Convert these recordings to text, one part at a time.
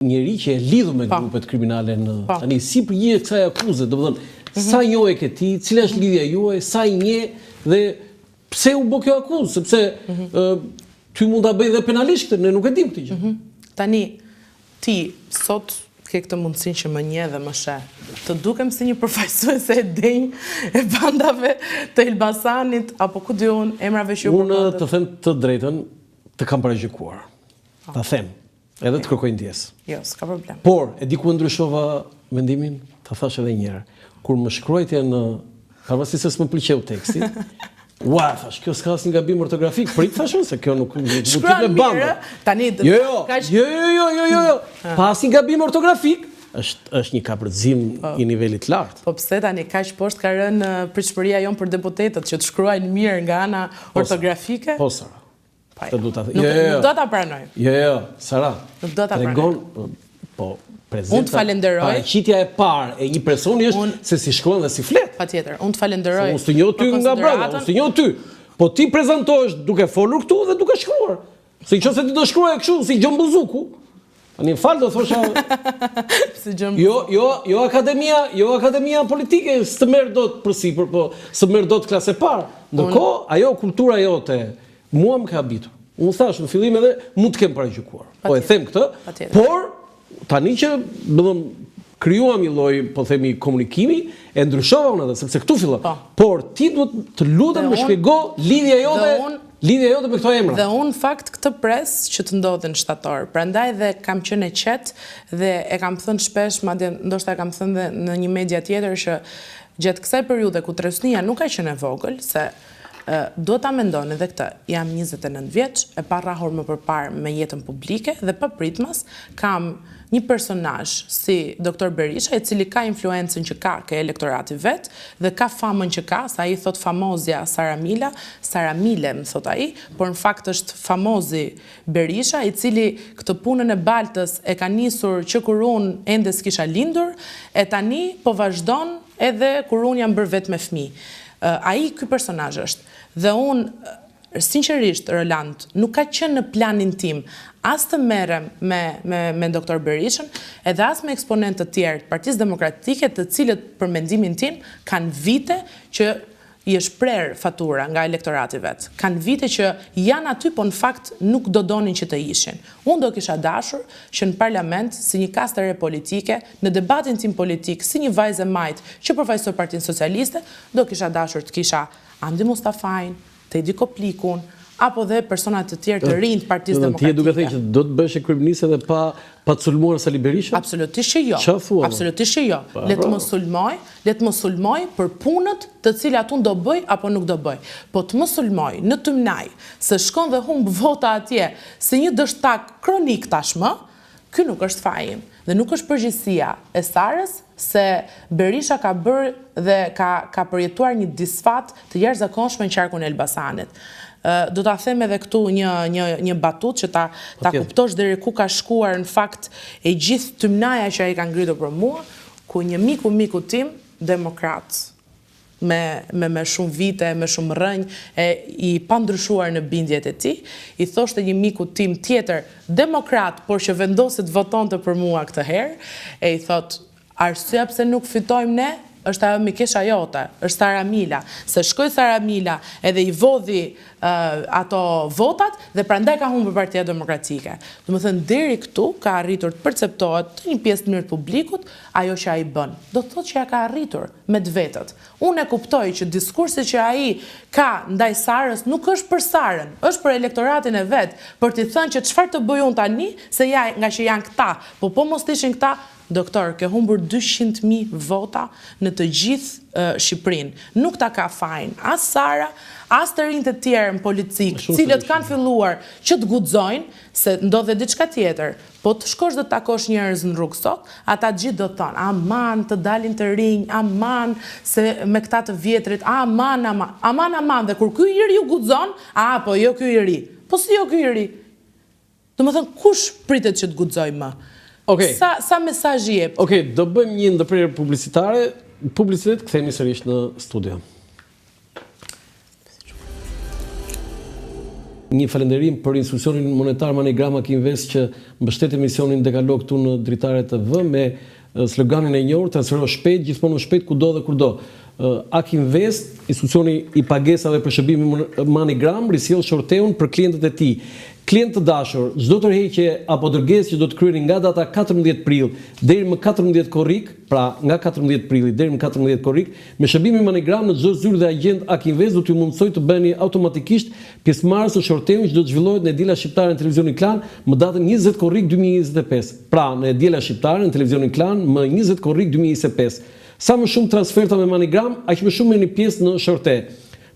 Njeri që e lidhur me po. grupet kriminale në po. tani si përgjigje kësaj akuze, domethënë mm -hmm. sa njohje ke ti, cila është lidhja juaj, sa i njeh dhe pse u bë kjo akuzë, sepse mm -hmm. ë ty mund ta bëjë dhe penalisht këtë, ne nuk e dimë këtë gjë. Mm -hmm. Tani ti sot ke këtë mundësinë që më njeh dhe më sheh. Të dukem si një përfaqësuese e denjë e bandave të Elbasanit apo ku di unë emrave që ju përmendët. Unë të them të drejtën, të kam paragjykuar. Ta them. Edhe të kërkoj ndjesë. Jo, s'ka problem. Por, e di ku e ndryshova mendimin? Ta thashë edhe një herë. Kur më shkruajte në pavarësisht se s'më pëlqeu teksti, Ua, thash, kjo s'ka asnjë gabim ortografik. Prit thashë unë se kjo nuk nuk mund të jetë bandë. Tani jo, jo, jo, jo, jo, jo, jo, jo. Pa asnjë gabim ortografik, është është një kapërcim po. i nivelit të lartë. Po pse tani kaq poshtë ka rënë pritshmëria jonë për deputetët që të shkruajnë mirë nga ana po, ortografike? Po, Sara. Po, jo. Nuk, jo, jo, nuk do ta pranoj. Jo, jo, Sara. Nuk do ta pranoj. Tregon po prezenta. Unë të falenderoj. Paraqitja e parë e një personi është un... se si shkruan dhe si flet. Patjetër, unë të falenderoj. Unë s'të njoh ty nga brenda, unë s'të njoh ty. Po ti prezantohesh duke folur këtu dhe duke shkruar. Se nëse ti do shkruaje kështu si Gjon Buzuku, Tani më fal do thosha Si Gjon Jo, jo, jo akademia, jo akademia politike s'të merr dot përsipër, po s'të merr dot klasë e parë. Ndërkohë, ajo kultura jote Mua më ka habitur. Unë thashë në fillim edhe mund të kem paragjykuar. Po e them këtë, por tani që, domethënë, krijuam një lloj, po themi, komunikimi, e ndryshova unë edhe, sepse këtu fillon. Po. Por ti duhet të lutem më shpjego lidhja jote, lidhja jote me këto emra. Dhe unë në fakt këtë pres që të ndodhë në shtator. Prandaj dhe kam qenë e qetë dhe e kam thënë shpesh, madje ndoshta e kam thënë dhe në një media tjetër që gjatë kësaj periudhe ku trysnia nuk ka qenë e vogël, se Duhet ta mendoni edhe këtë, jam 29 vjeç, e parrahur më përparë me jetën publike dhe papritmas kam një personazh si Doktor Berisha, i cili ka influencën që ka ke elektorati vet dhe ka famën që ka, se ai thotë famozja Sara Mila, Sara Mile më thotë ai, por në fakt është famozi Berisha, i cili këtë punën e baltës e ka nisur që kur unë ende s'kisha lindur, e tani po vazhdon edhe kur unë jam bërë vetë me fëmijë. Ai ky personazh është. Dhe unë sinqerisht Roland, nuk ka qenë në planin tim as të merrem me me me doktor Berishën, edhe as me eksponentë të tjerë të Partisë Demokratike, të cilët për mendimin tim kanë vite që i është prerë fatura nga elektorati vet. Kanë vite që janë aty, po në fakt nuk do donin që të ishin. Unë do kisha dashur që në parlament, si një kastë e re politike, në debatin tim politik, si një vajzë e majtë që përfaqësoj Partinë Socialiste, do kisha dashur të kisha Andi Mustafain, Tedi Koplikun, apo dhe persona të tjerë të rinj të Partisë Demokratike. Ti je duke thënë që do të bëheshe kryeministre dhe pa pa të sulmuar Sali Berisha? Absolutisht që jo. Çfarë thua? Absolutisht që jo. Le të më sulmojë, le të më sulmojë për punët të cilat unë do bëj apo nuk do bëj. Po të më sulmojë në tymnajë, se shkon dhe humb vota atje si një dështak kronik tashmë, ky nuk është faji im dhe nuk është përgjegjësia e Sarës se Berisha ka bërë dhe ka ka përjetuar një disfatë të jashtëzakonshme në qarkun e Elbasanit. Do ta them edhe këtu një një një batutë që ta ta kuptosh deri ku ka shkuar në fakt e gjithë tymnaja që ai ka ngritur për mua, ku një miku mikut tim demokrat me me me shumë vite, me shumë rrënjë e i pandryshuar në bindjet e tij, i thoshte një miku tim tjetër demokrat, por që vendosi të votonte për mua këtë herë, e i thotë, arsyeja pse nuk fitojmë ne është ajo mikesha jote, është Sara Mila, se shkoi Sara Mila edhe i vodhi ato votat dhe prandaj ka humbur Partia Demokratike. Domethënë deri këtu ka arritur të perceptohet te një pjesë të mirë të publikut ajo që ai bën. Do të thotë që ia ka arritur. me të vetët. Unë e kuptoj që diskursi që ai ka ndaj Sarës nuk është për Sarën, është për elektoratin e vet, për t'i thënë që çfarë të bëj unë tani, se ja, ngaqë janë këta, po po mos të ishin këta, doktor, ke humbur 200.000 vota në të gjithë Shqipërinë. Nuk ta ka fajin as Sara, as të rinjtë e tjerë në politikë, të cilët kanë filluar që të guxojnë, se ndodh dhe diçka tjetër. Po të shkosh dhe të takosh njerëz në rrugë sot, ata të gjithë do të thonë, aman të dalin të rinj, aman se me këta të vjetrit, aman, aman, aman, aman, dhe kur ky i riu guxon, a, po jo ky i ri. Po si jo ky i ri? Domethënë, kush pritet që të guxojë më? Okej. Sa, sa mesazh i jep? Okej, do bëjmë një ndërprerje publicitare, publicitet kthehemi sërish në studio. Një falënderim për institucionin monetar MoneyGram Ak Invest që mbështet emisionin Dekalog këtu në Dritare TV me sloganin e njohur transfero shpejt, gjithmonë më shpejt kudo dhe kurdo. Ak Invest, institucioni i pagesave për shërbimin MoneyGram, risjell shorteun për klientët e tij. Klientë të dashur, çdo tërheqje apo dërgesë që do të kryeni nga data 14 prill deri më 14 korrik, pra nga 14 prilli deri më 14 korrik, me shërbimin MoneyGram në çdo zyrë dhe agjent Ak Invest do t'ju mundësojë të bëheni automatikisht pjesëmarrës në shorteun që do të zhvillohet në E Diela Shqiptare në Televizionin Klan më datën 20 korrik 2025. Pra, në E Diela Shqiptare në Televizionin Klan më 20 korrik 2025. Sa më shumë transferta me MoneyGram, aq më shumë merrni pjesë në shorte.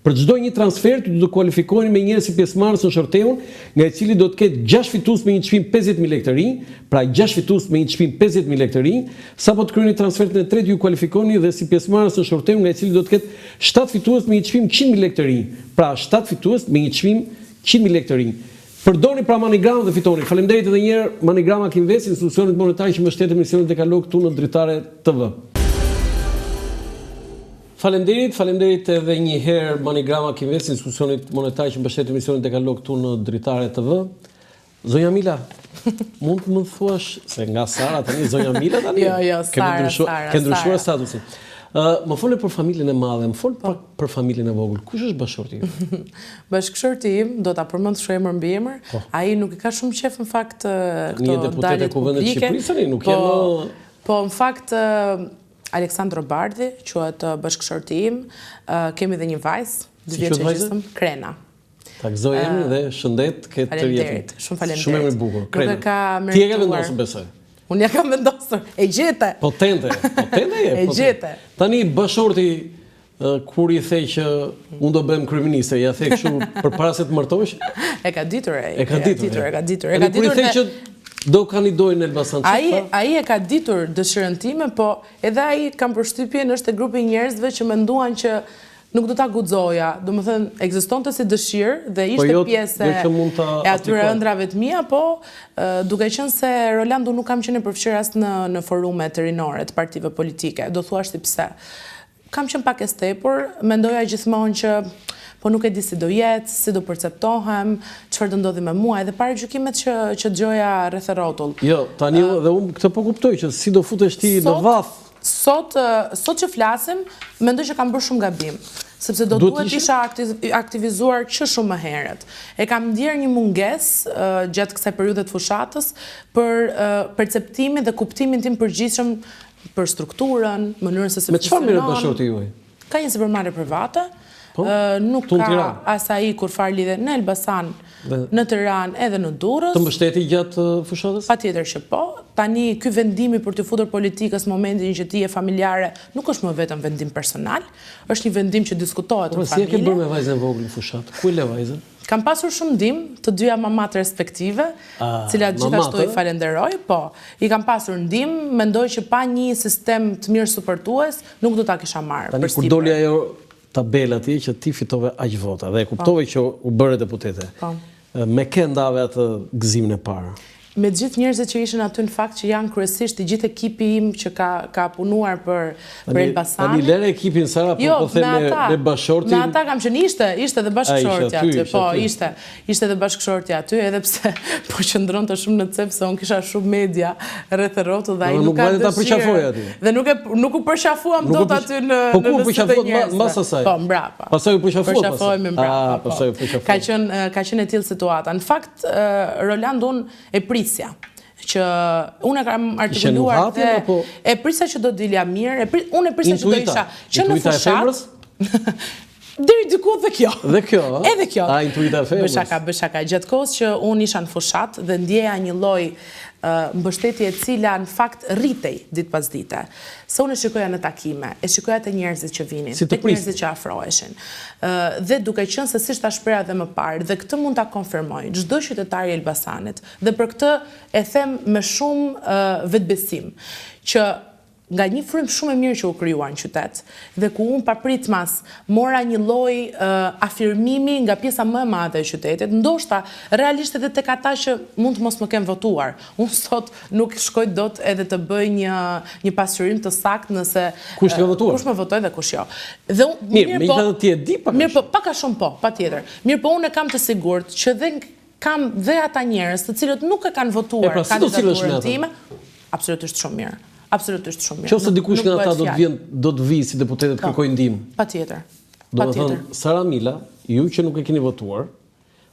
Për çdo një transfertë ju do të kualifikoheni menjëherë si pjesëmarrës në shorteun, nga i cili do të ketë gjashtë fitues me një çmim 50.000 lekë të rinj, pra gjashtë fitues me një çmim 50.000 lekë të rinj. Sapo të kryeni transfertën e tretë ju kualifikoheni dhe si pjesëmarrës në shorteun nga i cili do të ketë shtatë fitues me një çmim 100.000 lekë të rinj, pra shtatë fitues me një çmim 100.000 lekë të rinj. Përdorni pra MoneyGram dhe fitoni. Faleminderit edhe një herë MoneyGram Ak Invest, institucionit monetar që mbështet emisionin Dekalog këtu në Dritare TV. Faleminderit, faleminderit edhe një herë MoneyGram Ak Invest, institucionit monetar që mbështet emisionin Dekalog këtu në Dritare TV. Zonja Mila, mund të më thuash se nga Sara tani zonja Mila tani? Jo, jo, Sara, Sara. Ke ndryshuar statusin. Ë, më fole për familjen e madhe, më fol po. pak për familjen e vogël. Kush është bashkëshorti yt? Bashkëshorti im, do ta përmend kështu emër mbi emër, po. ai nuk i ka shumë qejf në fakt këto daljet publike. Një deputet e Shqipërisë tani, nuk po, je më Po, në fakt Aleksandro Bardhi, quhet bashkëshorti im, kemi dhe një vajzë, dy vjeç e gjysmë, Krena. Ta gëzoj emrin dhe shëndet të ketë tërë jetën. Faleminderit, shumë faleminderit. Shumë emër i bukur. Krena. Nuk e ka merituar. Ti e ke vendosur besoj. Unë ia kam vendosur. E gjete. Potente, potente je. E gjete. Tani bashkëshorti kur i the që unë do bëhem kryeministër, ia the kështu përpara se të martohesh? E ka ditur ai. E ka ditur, e ka ditur. E ka ditur. Kur i the që do kandidoj në Elbasan, Ai ai e ka ditur dëshirën time, po edhe ai kam përshtypjen është te grupi i njerëzve që menduan që Nuk do ta guxoja, domethënë ekzistonte si dëshirë dhe po ishte jo, pjesë jo e atyre ëndrrave të mia, po duke qenë se Roland unë nuk kam qenë e përfshirë as në në forumet rinore të partive politike, do thuash ti pse. Kam qenë pak e stepur, mendoja gjithmonë që po nuk e di si do jetë, si do perceptohem, çfarë do ndodhi me mua, edhe paragjykimet që që dëgjoja rreth e rrotull. Jo, tani dhe unë këtë po kuptoj që si do futesh ti në vath Sot, sot që flasim, mendoj që kam bërë shumë gabim, sepse do duhet të isha aktivizuar që shumë më herët. E kam ndjerë një mungesë gjatë kësaj periudhe të fushatës për perceptimin dhe kuptimin tim të përgjithshëm për strukturën, mënyrën se si funksionon. Me çfarë merret bashkëshorti juaj? Ka një sipërmarrje private, po, nuk ka as ai kurrfarë lidhje në Elbasan, në Tiranë edhe në Durrës. Të mbështeti gjatë fushatës? Patjetër që po. Tani ky vendimi për t'iu futur politikës në momentin që ti je familjare nuk është më vetëm vendim personal, është një vendim që diskutohet në familje. Po si e ke bërë me vajzën e vogël në fushatë? Ku e le vajzën? Kam pasur shumë ndihmë, të dyja mamatë respektive, të cilat gjithashtu i falenderoj, po. I kam pasur ndihmë, mendoj që pa një sistem të mirë suportues, nuk do ta kisha marrë përsipër. Tani kur doli ajo tabelë atje që ti fitove aq vota dhe e kuptove po. që u bëre deputete. Po. Me kë ndave atë gëzimin e parë? Me të gjithë njerëzit që ishin aty në fakt që janë kryesisht i gjithë ekipi im që ka ka punuar për për Elbasanin. Tani lëre ekipin Sara, po jo, po them me me bashkëshortin. Me ata kam qenë ishte, ishte dhe bashkëshorti aty, po ishte. Ishte edhe bashkëshorti aty, edhe pse po qëndronte shumë në cep se unë kisha shumë media rreth e rrotull dhe ai nuk ka dëshirë. Nuk përqafoje aty. Dhe nuk e nuk u përqafuam dot aty në po ku u përqafuat mbas asaj? Po, mbrapa. Pastaj u përqafuat. Përqafohemi mbrapa. Ah, po. pastaj u përqafuat. Ka qenë ka qenë e tillë situata. Në fakt Roland unë e prisja që unë e kam artikuluar dhe e prisja që do dilja mirë, e unë e prisja që do isha që në fushatë. Deri diku dhe kjo. Dhe kjo, a? Edhe kjo. A, intuita e femrës. Bëj shaka, bëj shaka. Gjatë kohës që unë isha në fushatë dhe ndjeja një lloj mbështetje e cila në fakt rritej ditë pas dite. Se unë e shikoja në takime, e shikoja te njerëzit që vinin, si tek njerëzit që afroheshin. Dhe duke qenë se siç ta shpreha dhe më parë, dhe këtë mund ta konfirmoj çdo qytetar i Elbasanit, dhe për këtë e them me shumë vetëbesim, që. Nga një frymë shumë e mirë që u krijua në qytet dhe ku unë papritmas mora një lloj afirmimi nga pjesa më e madhe e qytetit, ndoshta realisht edhe tek ata që mund të mos më kenë votuar. Unë sot nuk shkoj dot edhe të bëj një një pasqyrim të saktë nëse kush të ka votuar, kush më votoi dhe kush jo. Dhe unë mirë, megjithatë ti e di pak a shumë. Mirëpo, pak a shumë po, patjetër. Mirëpo unë e kam të sigurt që dhe kam dhe ata njerëz të cilët nuk e kanë votuar pra, kandidaturën time, absolutisht shumë mirë. Absolutisht shumë mirë. Qoftë se dikush nga ata do të vjen, do të vijë si deputet të po, kërkojë ndihmë. Patjetër. Do të thënë, Sara Mila, ju që nuk e keni votuar,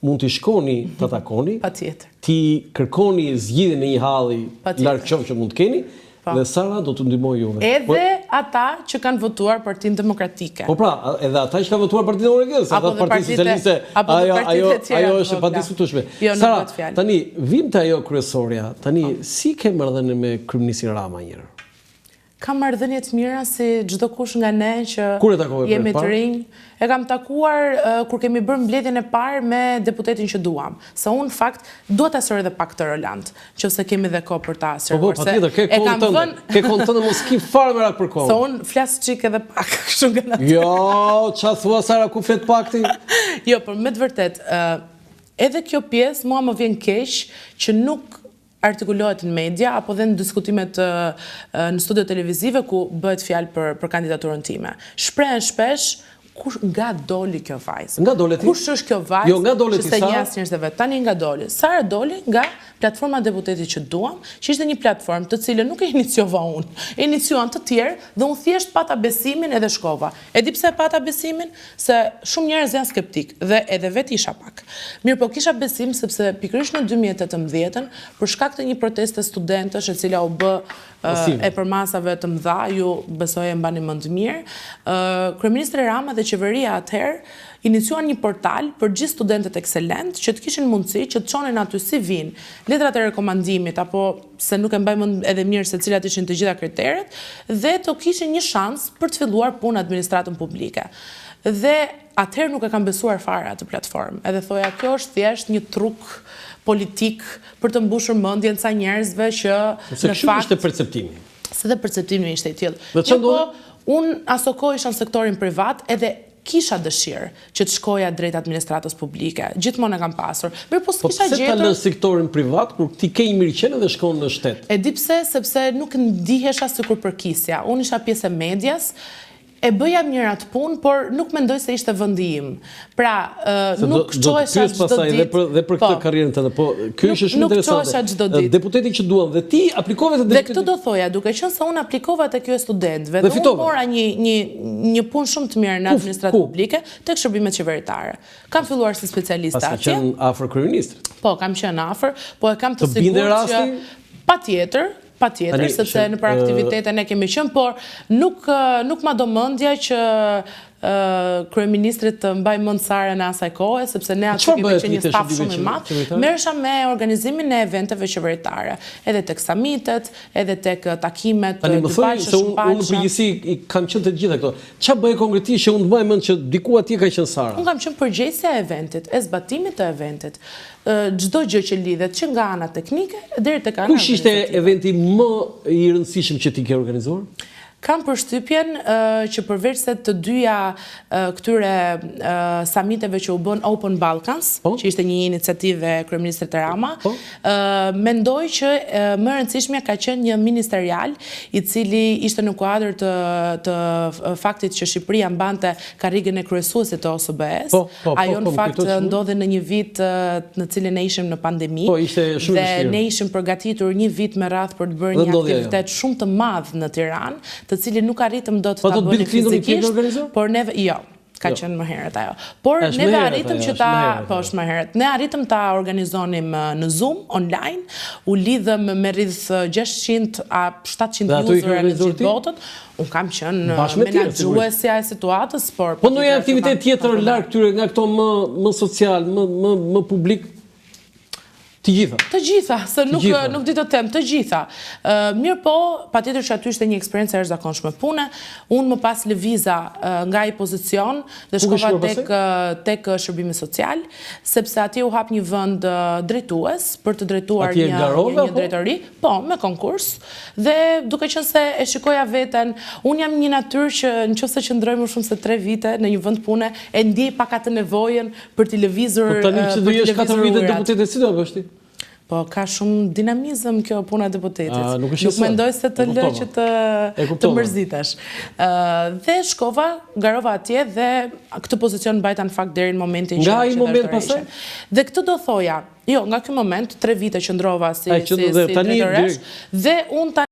mund t'i shkoni ta takoni, Patjetër. T'i kërkoni zgjidhjen e një halli larg qoftë që mund të keni, po. Dhe Sara do t'ju ndihmojë juve. Edhe po, ata që kanë votuar Partinë Demokratike. Po pra, edhe ata që kanë votuar Partinë Demokratike, se ata Partinë Socialiste, ajo ajo ajo është e padiskutueshme. Jo, Sara, tani vijmë te ajo kryesorja. Tani po. si ke marrëdhënie me kryeministrin Rama një herë? Kam marrëdhënie të mira si çdokush nga ne që Kur e takove për jemi të rinj. E kam takuar kur kemi bërë mbledhjen e parë me deputetin që duam. Se unë në fakt dua ta sqaroj edhe pak këtë Roland, qoftë se kemi dhe kohë për ta sqaruar. Po po, patjetër, ke kohën tënde. Ke kohën tënde, mos ki fare merak për kohën. Se unë flas çik edhe pak, kështu nga natyra. Jo, ça thua Sara, ku flet pak ti? Jo, por me të vërtetë, edhe kjo pjesë mua më vjen keq që nuk artikulohet në media apo dhe në diskutimet në studio televizive ku bëhet fjalë për për kandidaturën time. Shprehen shpesh kush nga doli kjo vajzë? Nga dole ti? Kush është kjo vajzë? Jo, nga dole ti Sara? Që s'e njeh vetë. Tani nga doli. Sara doli nga platforma e deputetit që duam, që ishte një platformë të cilën nuk e iniciova unë. E iniciuan të tjerë dhe unë thjesht pata besimin edhe shkova. E di pse e pata besimin? Se shumë njerëz janë skeptikë dhe edhe vetë isha pak. Mirëpo kisha besim sepse pikërisht në 2018-ën, për shkak të një proteste studentësh e cila u bë e përmasave të mëdha, ju besoj e mbani mend mirë, kryeministri Rama dhe qeveria atëherë iniciuan një portal për gjithë studentët ekselentë që të kishin mundësi që të çonin aty CV-në, letrat e rekomandimit apo se nuk e mbaj mend edhe mirë se cilat ishin të gjitha kriteret, dhe të kishin një shans për të filluar punë në administratën publike. Dhe atëherë nuk e kam besuar fare atë platformë. Edhe thoja, kjo është thjesht një truk politik për të mbushur mendjen ca njerëzve që në fakt ishte perceptimi. Se dhe perceptimi ishte i tillë. Dhe çfarë ndodhi? Unë asokohe isha në sektorin privat edhe Kisha dëshirë që të shkoja drejt administratës publike. Gjithmonë e kam pasur. Mirëpo Po s'kisha pse ta gjetur. lësh sektorin privat kur ti ke një mirëqenie dhe shkon në shtet? E di pse? Sepse nuk ndihesha sikur përkisja. Unë isha pjesë e medias, e bëja mirë atë punë, por nuk mendoj se ishte vendi im. Pra, Se do nuk do të çohesha pyes çdo pastaj edhe ditë. për dhe për Po. këtë karrierën tënde, po kjo Nuk ishte shumë nuk interesante. çohesha çdo ditë. Deputeti që duam dhe ti aplikove te Dhe deputeti këtë do thoja, duke qenë se unë aplikova te kjo e studentëve Dhe dhe unë fitove. mora një një një punë shumë të mirë në Ku administratë ku? publike, tek shërbimet qeveritare. Kam filluar si specialiste Paske atje. qenë afër kryeministrit. Po, kam qenë afër, po e kam të Të binde sigurt që rasti? patjetër, patjetër, Tani, sepse që, nëpër aktivitete ne kemi qenë, por nuk nuk ma do mendja që kryeministri të mbajë mend Sarën e asaj kohe, sepse ne aty kemi qenë një staf shumë i madh, merresha me organizimin e eventeve qeveritare, edhe tek samitet, edhe tek takimet Tani më thuaj se unë unë në përgjithësi i kam qenë te të gjitha këto. Ça bëje konkretisht që unë të mbaj mend që diku atje ka qenë Sara? Unë kam qenë përgjegjësja e eventit, e zbatimit të eventit. Çdo gjë që lidhet që nga ana teknike deri tek ana Kush ishte eventi më i rëndësishëm që ti ke organizuar? Kam përshtypjen që përveçse të dyja këtyre samiteve që u bënë Open Balkans, po. që ishte një iniciativë e kryeministrit Rama, po. mendoj që më e rëndësishmja ka qenë një ministerial i cili ishte në kuadër të të faktit që Shqipëria mbante karrigen e kryesuesit të OSBE-s. Po, po, Ajo po, në po, fakt ndodhi në një vit në cilin ne ishim në pandemi po, ishte shumë dhe vështirë. ne ishim përgatitur një vit me radhë për të bërë Dhe një ndodhi ajo. aktivitet shumë të madh në Tiranë, të cilin nuk arritëm dot Po ta ato Bill bënim Clinton i ke fizikisht, organizuar? por neve jo, ka Jo. qenë më herët ajo. Por Është më neve herët arritëm ajo, që është ta, më herët po ajo. është më herët. Ne arritëm ta organizonim në Zoom online, u lidhëm me rreth 600 a 700 Dhe ato i ke user në organizuar gjithë ti? botën. Unë kam qenë Bashkë me tjerë, sigurisht. menaxhuesja e situatës, por Po ndonjë aktivitet tjetër larg këtyre nga këto më më social, më më më publik? Të gjitha. Të gjitha, se nuk nuk di të them, të gjitha. Mirëpo, patjetër që aty ishte një eksperiencë e jashtëzakonshme pune. Unë më pas lëviza nga ai pozicion dhe shkova tek tek shërbimi social, sepse atje u hap një vend drejtues për të drejtuar një një drejtori, po, me konkurs. Dhe duke qenë se e shikoja veten, unë jam një natyrë që në qoftë se qëndroj më shumë se 3 vite në një vend pune, e ndjej pak atë nevojën Për t'i lëvizur Po tani që do jesh 4 vite deputete si do bësh ti? Po ka shumë dinamizëm kjo puna e deputetit. A, nuk është nuk mendoj se të lë që të të mërzitesh. Ë dhe shkova, garova atje dhe këtë pozicion mbajta në fakt deri në momentin që Nga ai moment pastaj? Dhe këtë do thoja, jo, nga ky moment 3 vite qëndrova si si si drejtoreshë dhe unë tani.